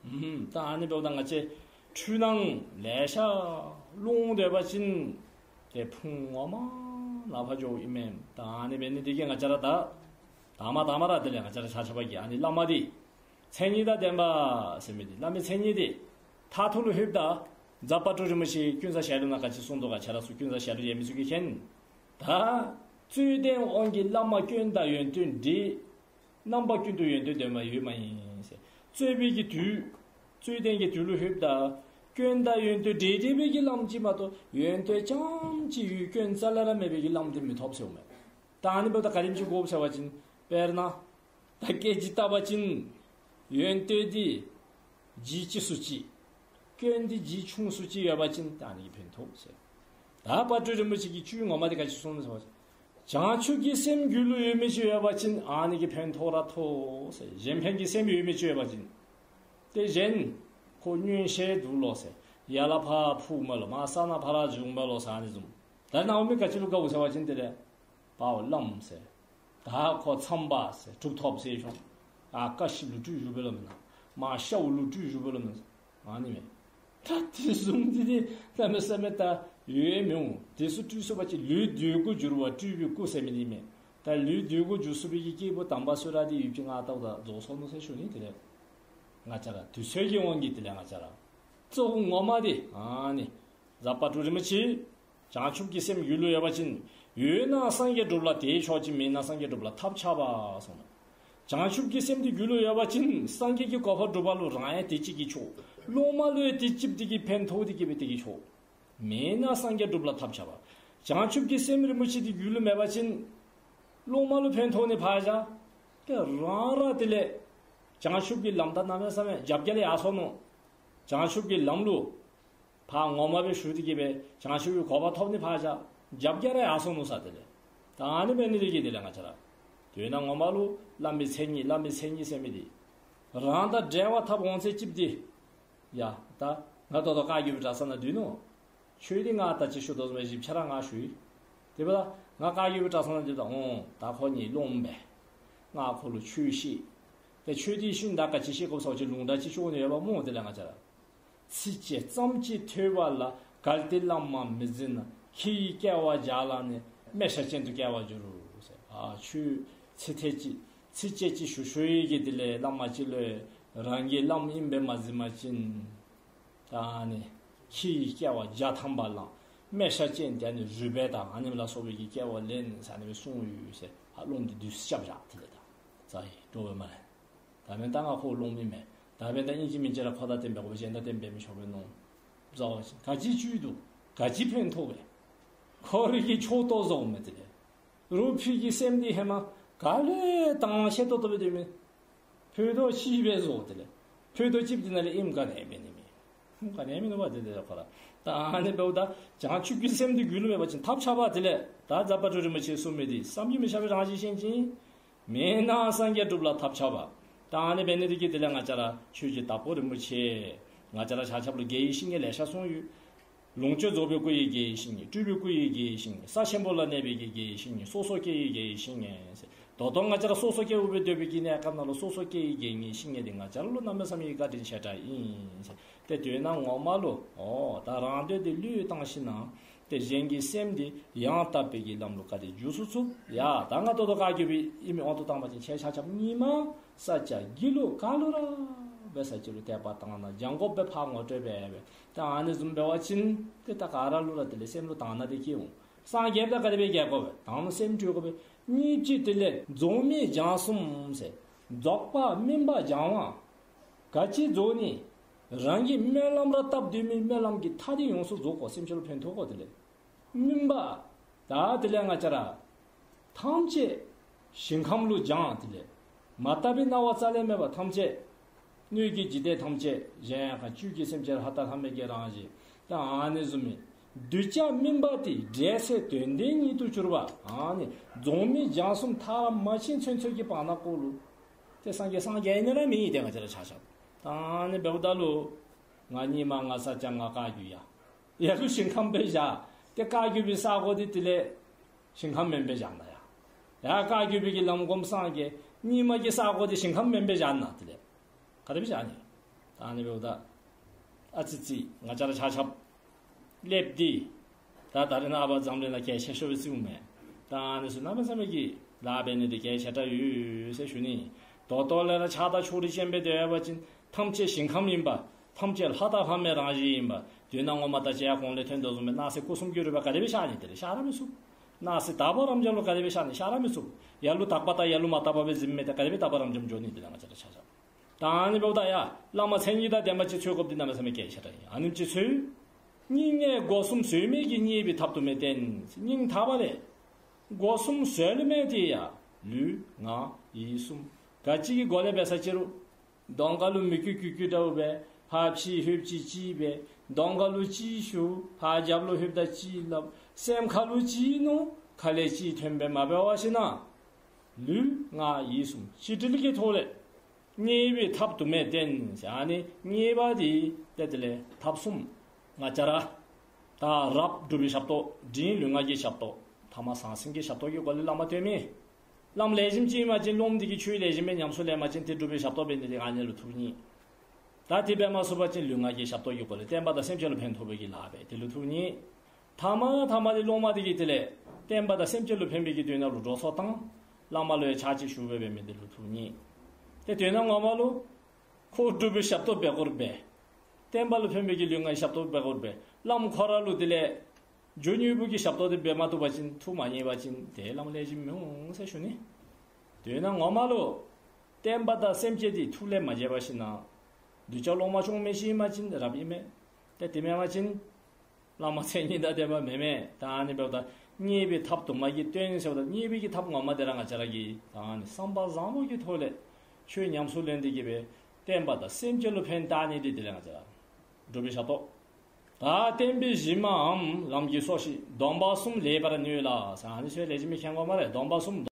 ཨུམ་ད་ཨ་ནི་འབདཝ་ད་ང་བཅས་འཁྲུལ་སྣང་ལེ་ཤ་སློང་སྡོད་པ་ཅིན་ཏེ་ཕུང་ངོ་མ་ནང་ཕར་འགྱོཝ་ཨིན་མས། ད་ཨ་ནི་འབད་ནི་འདི་གིས་ང་བཅས་ར་ད་དང་པ་དང་པ་ར་དེ་ལས་ང་བཅས་ར་ཆ་ཁྱབ་ཀྱིས་ཨ་ནི་བླ་མ་འདི་མཚན་ཉིད་དང་ལྡན་པ་ཟེར་མི་འདི་བླ་མའི་མཚན་ཉིད་འདི་མཐར་ཐུག་ལུ་ལྷོདཔ་ད་རྫ་དཔལ་སྤྲུལ་རིན་པོ་ཆེ་ཀུན་བཟང་ཞལ་ལུང་ནང་ག་ཅི་གསུངས་དོ་ག་ཁྱེད་ར་ཚུ་ཀུན་བཟང་ཞལ་ལུང་ཡོད་མི་ཚུ་གིས་མཁྱེན། ད་རྩོད་ལྡན་དབང་གི་བླ་མ་སྐྱོན་དང་ཡོན་ཏན་འདྲེས། རྣམ་པ་ཀུན་ཏུ་ཡོན་ཏན་ལྡན་པ་ཡོད་མ་ཡིན་ཟེར། རྩོད་པའི་གི་དུས་རྩོད་ལྡན་གྱི་དུས་ལུ་ལྷོདཔ་ད་སྐྱོན་དང་ཡོན་ཏན་འདྲེས་འདྲེས་པའི་གི་བླམ་ཅིག་མ་གཏོགས་ཡོན་ཏན་རྐྱངམ་ཅིག་ཡོད་སྐྱོན་རྩ་ལས་ར་མེད་པའི་གི་བླམ་འདི་མི་ཐོབ་ཟེརཝ་མས། ད་ཨ་ནི་འབདཝ་ད་ག་དེམ་ཅིག་དགོཔ་ཟེར་བ་ཅིན་དཔེར་ན་ད་སྐད་ཅིག་བལྟ་བ་ཅིན་ཡོན་ཏན་འདི་ལྗིད་ཅིག་སུ་ཅིག། སྐྱོན་འདི་ལྗིད་ཆུང་སུ་ཅིག་ཡོད་པ་ཅིན་ད་ཨ་ནི་གིས་ཕན་ཐོགས་ཟེར། ད་དཔལ་སྤྲུལ་རིན་པོ་ཆེ་གིས་བཅུད་ངོ་མ་འདི་ག་ཅི་གསུངས་ནུག་ཟེར་བ་ཅིན་ བྱང་ཆུབ་ཀྱི་སེམས་རྒྱུད་ལུ་ཡོད་མི་ཅིག་ཡོད་པ་ཅིན་ཨ་ནི་གིས་ཕན་ཐོགས་ར་ཐོགས་ཟེར། གཞན་ཕན་གྱི་སེམས་ཡོད་མི་ཅིག་ཡོད་པ་ཅིན། ཏེ་གཞན་ཁོ་མངོན་ཤེས་འདུག་ལོ་ཟེར། ཡར་ལས་ཕར་འཕུར་མས་ལོ། མར་ས་ནང་ཕར་ར་བྱུང་མས་ལོ་ཟེར་ཨ་ནི་བཟུམ། ད་ནཱ་འོང་མི་ག་ཅི་ལུ་དགའཝ་ཟེར་བ་ཅིན་དེ་ལས་དཔའ་བོ་བླམ་ཟེར། ད་ཁོ་མཚམས་པ་ཟེར་གྲུབ་ཐོབ་ཟེར་ཤོང་། ཨ་ཀ་ཤི་ལུ་སྤྲུལ་བཞུགས་པས་ལོ་མེན་ན། མར་ཤཝ་ལུ་སྤྲུལ་བཞུགས་པས་ལོ་མེན་ན། ཨ་ནི་མས། ད་དེ་བཟུམ་འདི་ཏེ་གནམ་མེད་ས་མེད་ད་ཡོད་མི་འོང་། དེ་ཚུ་སྤྲུལ་སོང་པ་ཅིན་ལུས་འདོད་དགུ་འགྱུར་བ་སྤྲུལ་པའི་སྐུ་ཟེར་མི་འདི་མས། ད་ལུས་འདོད་དགུ་འགྱུར་ཚུགས་པའི་གི་སྐྱེས་བུ་དམ་པ་ཚུ་ར་འདི་ཡུདཔ་ཅིག་ང་ལྟཝ་ད་རྫོགས་སོང་ནུག་ཟེར་ཞུ་ནི། དེ་ལས་ང་བཅས་ར་དུས་ཚོད་ཀྱི་དབང་གིས་དེ་ལས་ང་བཅས་ར་གཙོ་བོ་ངོ་མ་འདི་ཨ་ནི་ཟབ་པ་དྲུག་རིན་པོ་ཆེ། བྱང་ཆུབ་ཀྱི་སེམས་རྒྱུད་ལུ་ཡོད་པ་ཅིན། ཡོད་ན་སངས་རྒྱས་སྒྲུབ་ལ་དེས་ཆོག་ཅིང་། མེད་ན་སངས་རྒྱས་སྒྲུབ་ལ་ཐབས་ཆག་པ་གསུངས་ནུག། བྱང་ཆུབ་ཀྱི་སེམས་འདི་རྒྱུད་ལུ་ཡོད་པ་ཅིན་སངས་རྒྱས་ཀྱི་གོ་འཕང་སྒྲུབ་པ་ལུ་རང་ཡང་དེ་གཅིག་གིས་ཆོག། སློབ་མ་ལུ་ཡང་དེ་གཅིག་འདི་གིས་ཕན་ཐོགས་ཏེ་གི་སྦེ་དེ་གིས་ཆོག། མེད་ན་སངས་རྒྱས་སྒྲུབ་ལ་ཐབས་ཆག་པ། བྱང་ཆུབ་ཀྱི་སེམས་རིན་པོ་ཆེ་འདི་རྒྱུད་ལུ་མེད་པ་ཅིན་སློབ་མ་ལུ་ཕན་ཐོགས་ནི་ཕར་བཞག། ཏེ་རང་ར་དེ་ལས་བྱང་ཆུབ་ཀྱི་ལམ་ད་གནམ་མེད་ས་མེད་རྒྱབ་འགལ་ཡར་སོང་ནུག། བྱང་ཆུབ་ཀྱི་ལམ་ལུ་ཕར་ངོ་མ་སྦེ་ཞུགས་ཏེ་གི་སྦེ་བྱང་ཆུབ་ཀྱི་གོ་འཕང་ཐོབ་ནི་ཕར་བཞག། རྒྱབ་འགལ་ར་ཡར་སོང་ནུག་ཟེར། དེ་ལས་ད་ཨ་ནི་འབད་ནི་དེ་གིས་དེ་ལས་ང་བཅས་ར་དོན་ངོ་མ་ལུ་བླ་མའི་མཚན་ཉིད་བླ་མའི་མཚན་ཉིད་ཟེར་མི་འདི་རང་དང་འབྲེལ་བ་འཐབ་འོང་ཚད་ཅིག་འདི། ཡ་ད་ང་ད་ལྟོ་བཀའ་བརྒྱུད་པའི་གྲྭ་ཚང་ནང་སྡོད་ནུག། ཆོས་འདི་ང་ད་ཅི་ཞུ་དོ་བཟུམ་སྦེ་ཞིབ་ཆ་ར་ང་ཞུ་ཡི། དེ་འབདཝ་ད་ང་བཀའ་བརྒྱུད་པའི་གྲྭ་ཚང་ནང་སྡོདཔ་ད་འོང་ད་ཁོ་ངེའི་སློབ་མ་སྦེ་ང་ཁོ་ལུ་ཆོས་བཤད། ཏེ་ཆོས་འདི་ཤུལ་ད་ག་ཅི་བཤད་དགོཔ་ཟེར་བ་ཅིན་ལུང་དྲངས་ཅིག་ཞུ་ནི་ཡོདཔ་སྨོ། དེ་ལས་ང་བཅས་ར་ཚིགས་བཅད་ཙམ་གཅིག་ཐོས་པ་ལ། གལ་ཏེ་བླ་མ་མི་འཛིན་ན། ཁྱི་ཡི་སྐྱེ་བ་བརྒྱ་བླངས་ནས། སྨེ་ཤ་ཅན་དུ་སྐྱེ་བར་འགྱུར་ཟེར། ཨ་ཆོས་ཚིག་ཐེངས་གཅིག་ཚིགས་བཅད་གཅིག་ཞུ་ཞུ་ཡི་གི་དེ་ལས་བླ་མ་ཅིག་ལུ་རང་གི་བླམ་ཨིན་པས་མ་གཟིགས་པ་ཅིན་ད་ཨ་ནི་ཁྱི་ཡི་སྐྱེ་བ་བརྒྱ་ཐམ་པ་བླངས། སྨེ་ཤ་ཅན་དེ་ནི་རུས་སྦལ་དང་ཨ་ནི་ལ་སོགས་པའི་གི་སྐྱེ་བ་ལེན་ཟེར་ཨ་ནི་སྦེ་གསུངས་ཡོད་ཟེར། ཨ་སློབ་མ་འདི་བསྡུས་ཏེ་རྐྱབ་བཞག། དེ་ལས་ད་རྩ་ཡི་འགྲོ་བའི་མ་ལན། ད་མེན་ད་ང་ཁོ་སློབ་མ་མེན། ད་མེན་ད་ཨིན་ཅི་མིན་ཅི་ར་ཁོ་དང་བསྟེན་པའི་གོ་གཞན་དང་བསྟེན་པའི་མི་ཆོག་པའི་ནོ། བཟའ་བ་ཅིན་ག་ཅི་བཅུད་འདུག། ག་ཅི་ཕན་ཐོགས་པས། ཁོ་རའི་གི་ཕྱོགས་གཏོགས་བཟོཝ་མས། དེ་ལས་རུང་ཕི་གི་སེམས་འདི་ཧེ་མ་ག་ལས་དྭངས་ཤེས་ཏོག་ཏོ་སྦེ་སྡོད་མི། ཕུད་རྡོག་གཅིག་སྦེ་བཟོ། དེ་ལས་ཕུད་རྡོག་གཅིག་འདི་ནང་ལས་ཨིནམ་ག་ནི་མེད་ནི་མས། ག་ནི་མེད་ནི་བ། དེ་ལས་ཁོ་ར་ད་ཨ་ནི་འབདཝ་ད་བྱང་ཆུབ་ཀྱི་སེམས་འདི་རྒྱུད་ལུ་མེད་པ་ཅིན་ཐབས་ཆག་པ། དེ་ལས་ད་ཟབ་པ་དྲུག་རིན་པོ་ཆེ་གསུངས་མི་འདི་བསམ་གྱིས་མི་ཁྱབ་པའི་རང་བཞིན་ཅན་ཅིག། མེད་ན་སངས་རྒྱས་སྒྲུབ་ལ་ཐབས་ཆག་པ། ད་ཨ་ནི་འབད་ནི་དེ་གིས་དེ་ལས་ང་བཅས་ར་ཆོས་ཀྱི་བདག་པོ་རིན་པོ་ཆེ་ང་བཅས་ར་ཆ་ཁྱབ་ལུ་དགེ་བའི་བཤེས་གཉེན་ལེ་ཤ་གསུངས་ཡོད། ལོངས་སྤྱོད་རྫོགས་པའི་སྐུ་ཡི་དགེ་བའི་བཤེས་གཉེན། སྤྲུལ་པའི་སྐུ་ཡི་དགེ་བའི་བཤེས་གཉེན། ས་ཆེན་པོ་ལ་གནས་པའི་གི་དགེ་བའི་བཤེས་གཉེན། སོ་སོ་སྐྱེ་བོའི་དགེ་བའི་བཤེས་གཉེན་ཟེར། ད་ལྟོ་ང་བཅས་ར་སོ་སོ་སྐྱེ་བོ་སྦེ་སྡོད་པའི་གི་གནས་སྐབས་ནང་ལུ་སོ་སོ་སྐྱེ་བོའི་དགེ་བའི་བཤེས་གཉེན་འདི་ང་བཅས་ར་ལུ་གནམ་མེད་ས་མེད་ཀྱི་བཀའ་དྲིན་ཆེ་དྲགས་ཨིན་ཟེར། ཏེ་དོན་ངོ་མ་ལུ་འོ་ད་རང་འདོད་འདི་བློས་བཏང་ཞིནམ་ལས་ཏེ་གཞན་གྱི་སེམས་འདི་ཡང་དག་པའི་གི་ལམ་ལུ་ག་དེ་འཇུག་ཚུགས་ཚུགས། ཡ་ད་ང་ད་ལྟོ་བཀའ་བརྒྱུད་པའི་ཨིན་མི་དབང་དུ་བཏང་པ་ཅིན་ཁྱེད་ཆ་ཁྱབ་ཉིན་མ་ས་བཅད་དགེ་ལུགས་ག་ལུ་ར་འབད་ས་ཅིག་ལུ་དད་པ་དང་ན་སྦྱང་དགོ་པའི་ཕར་ངོ་སྤྲོད་འབད་འབད། ད་ཨ་ནི་བཟུམ་འབད་བ་ཅིན་ཏེ་ད་ག་ར་ལུ་ར་དེ་ལས་སེམས་ལུ་དང་ན་དེ་སྐྱེ་འོང་། སངས་རྒྱས་པ་ག་དེ་སྦེ་རྒྱས་དགོ་པས། དང་ན་སེམས་འཁྲུལ་དགོ་པས། གཉིས་ཅིག་དེ་ལས་རྫོགས་སྨིན་སྦྱང་གསུམ་ཟེར། རྫོགས་པ་སྨིན་པ་སྦྱང་བ། ག་ཅི་རྫོགས་ནི། རང་གིས་སྨོན་ལམ་ར་བཏབ་སྡོད་མི་སྨོན་ལམ་གྱི་མཐའ་དེ་ཡོངས་སུ་རྫོགས་དགོ། སེམས་ཅན་ལུ་ཕན་ཐོགས་དགོ། དེ་ལས་སྨིན་པ། ད་དེ་ལས་ང་བཅས་ར་ཐམས་ཅད་ཞིང་ཁམས་ལུ་སྦྱང་། དེ་ལས་མ་དག་པའི་སྣང་བ་རྩ་ལས་མེད་པ་ཐམས་ཅད། སྣོད་ཀྱི་འཇིག་རྟེན་ཐམས་ཅད་གཞལ་ཡས་ཁང་། བཅུད་ཀྱི་སེམས་ཅན་ལྷ་དང་ལྷ་མོའི་གི་རང་བཞིན། ད་ཨ་ནི་བཟུམ་མའི་གདུལ་བྱ་སྨིན་པ་དེ་འབྲེལ་ཚད་དོན་ལྡན་ཉིད་དུ་གྱུར་པ། ཨ་ནི་རྫོགས་སྨིན་སྦྱང་གསུམ་མཐར་མ་ཕྱིན་ཚུན་ཚོད་ཀྱི་བར་ན་ཀོ་ལུ་ཏེ་སངས་རྒྱས་སངས་རྒྱས་ནི་ར་མེད་ཨིན། ཏེ་ང་བཅས་ར་ཆ་ཁྱབ་ད་ཨ་ནི་འབདཝ་ད་ལུ་ང་ཉིན་མ་ང་ས་བཅད་ང་བཀའ་བརྒྱུད་ཡ་ཡ་ལུ་ཞིང་ཁམས་སྦེ་བཞག། ཏེ་བཀའ་བརྒྱུད་པའི་ས་གོ་འདི་དེ་ལས་ཞིང་ཁམས་མེན་པར་བཞག་ན་ཡ། ཡ་བཀའ་བརྒྱུད་པའི་གི་ལམ་སྒོམ་སངས་རྒྱས་ཉིན་མ་གི་ས་གོ་འདི་ཞིང་ཁམས་མེན་པར་བཞག་ན་དེ་ལས་ག་དེ་སྦེ་བཞག་ནི། ད་ཨ་ནི་འབདཝ་ད་ཨ་ཙི་ཙི་ང་བཅས་ར་ཆ་ཁྱབ་སླབ་སྟེ་ད་ད་རེས་ནངས་པ་འཛམ་གླིང་ལུ་གལ་ཆེ་ཤོས་སྦེ་བརྩིཝ་མས། ད་ཨ་ནི་ཚུ་གནམ་མེད་ས་མེད་ཀྱི་ལཱ་འབད་ནི་འདི་གལ་ཆེ་དྲགས་ཡོད་ཟེར་ཞུ་ནི། ད་ལྟོ་ལས་ར་ཆགས་སྡང་ཕྱོགས་རིས་ཅན་སྦེ་སྡོད་པ་ཅིན་ཐམས་ཅད་ཞིང་ཁམས་ཨིན་པ། ཐམས་ཅད་ལྷ་དང་ལྷ་མོའི་རང་བཞིན་ཨིན་པ། དོན་ངོ་མ་ད་ཅི་ཡར་གོང་ལས་ཐོན་དོ་བཟུམ་སྦེ་སྣང་སྲིད་སྐུ་གསུམ་གྱི་རོལ་པ་ག་དེ་སྦེ་ཤར་ནི། དེ་ལས་ཤར་ར་མི་ཚུགས། སྣང་སྲིད་དག་པ་རབ་འབྱམས་ལུ་ག་དེ་སྦེ་ཤར་ནི། ཤར་ར་མི་ཚུགས། ཡར་ལུ་དག་པ་དང་ཡར་ལུ་མ་དག་པ་སྦེ་གཟིགས་མི་དེ་ག་དེ་སྦེ་དག་པ་རབ་འབྱམས་འགྱོ་ནི། དེ་ལས་ང་བཅས་ར་ཆ་ཁྱབ་ད་ཨ་ནི་འབདཝ་ད་ཡ་བླ་མ་མཚན་ཉིད་དང་ལྡན་པ་ཅིག་འཚོལ་དགོཔ་འདི་གནམ་མེད་ས་མེད་གལ་ཆེ་དྲགས་ཨིན། ཨ་ནེམ་ཅིག་འཚོལ། སྙིང་ནས་སྒོ་གསུམ་བཟོད་མེད་ཀྱི་མཉེས་པའི་ཐབས་དུ་མས་བསྟེན། སྙིང་ཐག་པ་ལས་སྒོ་གསུམ་བཟོད་མེད་དེ་ཡ་ལུས་ངག་ཡིད་གསུམ་ག་ཅི་གི་སྒོ་ལས་འབད་ས་ཅི་རུང་གདོང་ཁ་ལུ་མི་བསྐྱོད་ཀྱུ་ཀྱུ་འདྲཝ་སྦེ་ཕར་ཕྱི་ལྷོདཔ་ཅིག་ཅིག་སྦེ་གདོང་ཁ་ལུ་ཅིག་ཞུ་ཕར་རྒྱབ་ལུ་ལྷོདཔ་ད་ཅིག་སླབ། སེམས་ཁ་ལུ་ཅིག་མནོ། ཁ་ལས་ཅི་ཐོན་པས་མ་འབད་བ་ཞིག་ན། ལུས་ངག་ཡིད་གསུམ་གཅིག་དྲིལ་གྱི་ཐོག་ལས་མཉེས་པའི་ཐབས་དུ་མས་བསྟེན་ཟེར། ཨ་ནི་མཉེས་པ་འདི་ཏེ་དེ་ལས་ཐབས་གསུམ་ང་བཅས་ར་ད་རབ་སྒྲུབ་པའི་ཞབས་ཏོག། འབྲིང་ལུས་ངག་གི་ཞབས་ཏོག། ཐ་མ་ཟང་ཟིང་གི་ཞབས་ཏོག་གི་སྒོ་ལས་བླ་མ་བསྟེན་མི། བླམ་ལེགས་ཤོམ་ཅིག་ཨིན་པ་ཅིན་སློབམ་འདི་གིས་ཆོས་ལེགས་ཤོམ་སྦེ་ཉམས་སུ་ལེན་པ་ཅིན་ཏེ་སྒྲུབ་པའི་ཞབས་ཏོག་འབད་ནི་འདི་ཨ་ནི་ལུ་ཐུགས་མཉེས། ད་དེ་འབད་མ་ཚུགས་པ་ཅིན་ལུས་ངག་གི་ཞབས་ཏོག་གི་སྒོ་ལས་བསྟན་པ་དང་སེམས་ཅན་ལུ་ཕན་ཐོགས་པའི་གི་ལཱ་འབད་དེ་ལུ་ཐུགས་མཉེས། ཐ་མ་ཐ་མ་འདི་སློབ་མ་འདི་གིས་དེ་ལས་བསྟན་པ་དང་སེམས་ཅན་ལུ་ཕན་པའི་གི་དོན་ལུ་འགྲོ་སོང་བཏང་། བླ་མ་ལུ་ཡང་ཕྱག་ཕྱི་ཞུ་སྦེ་འབད་མི་འདི་ལུ་ཐུགས་མཉེས། ཏེ་དོན་ངོ་མ་ལུ་ཁོ་སྒྲུབ་པའི་ཞབས་ཏོག་འབད་དགོ་པས། བསྟན་པ་ལུ་ཕན་པའི་གི་ལུས་ངག་གི་ཞབས་ཏོག་འབད་དགོ་པས། བླམ་ཁོ་ར་ལུ་དེ་ལས་རྒྱུ་དངོས་པོ་གི་ཞབས་ཏོག་འདི་འབད་མ་བཏུབ་པ་ཅིན་ཐུགས་མ་མཉེས་པ་ཅིན་ཏེ་བླམ་ལེགས་ཤོམ་མི་འོང་ཟེར་ཞུ་ནི། དོན་ངོ་མ་ལུ་བསྟན་པ་དང་སེམས་ཅན་འདི་ཐུགས་ལས་མ་བརྗེད་པ་ཞིག་ན། གདུལ་བྱ་སློབ་མ་ཆུང་མི་ཅིག་ཨིན་པ་ཅིན་རབ་ཨིན་མས། ཏེ་དེ་མེན་པ་ཅིན་བླ་མ་མཚན་ཉིད་དང་ལྡན་པ་མེན་མས། ད་ཨ་ནི་འབདཝ་ད་མཉེས་པའི་ཐབས་དུ་མ་གིས་བསྟེན་ཟེརཝ་ད་མཉེས་པའི་གི་ཐབས་ངོ་མ་འདི་ར་ང་བཅས་ར་གིས་ད་ཨ་ནི་བསམ་པ་བཟང་པོ་གི་ཐོག་ལས་ཆོས་ཉམས་སུ་ལེན་ཏེ་གི་སྦེ་བསྟན་པ་དང་སེམས་ཅན་ལུ་ཕན་བཏགས་ནི་འདི་དེ་ལས་ང་བཅས་ར་སྒྲུབ་པའི་ཞབས་ཏོག། ད་བསྟན་པའི་གཞི་མའམ་ལམ་གྱི་སྲོག་ཤིང་སྡོམ་པ་གསུམ་ལེགས་པར་ནོས་ལ་ཟེར། ཨ་ནི་ཚུ་ལེགས་ཤོམ་སྦེ་མཁྱེན་དགོ་སྨ་རེ། སྡོམ་པ་གསུམ།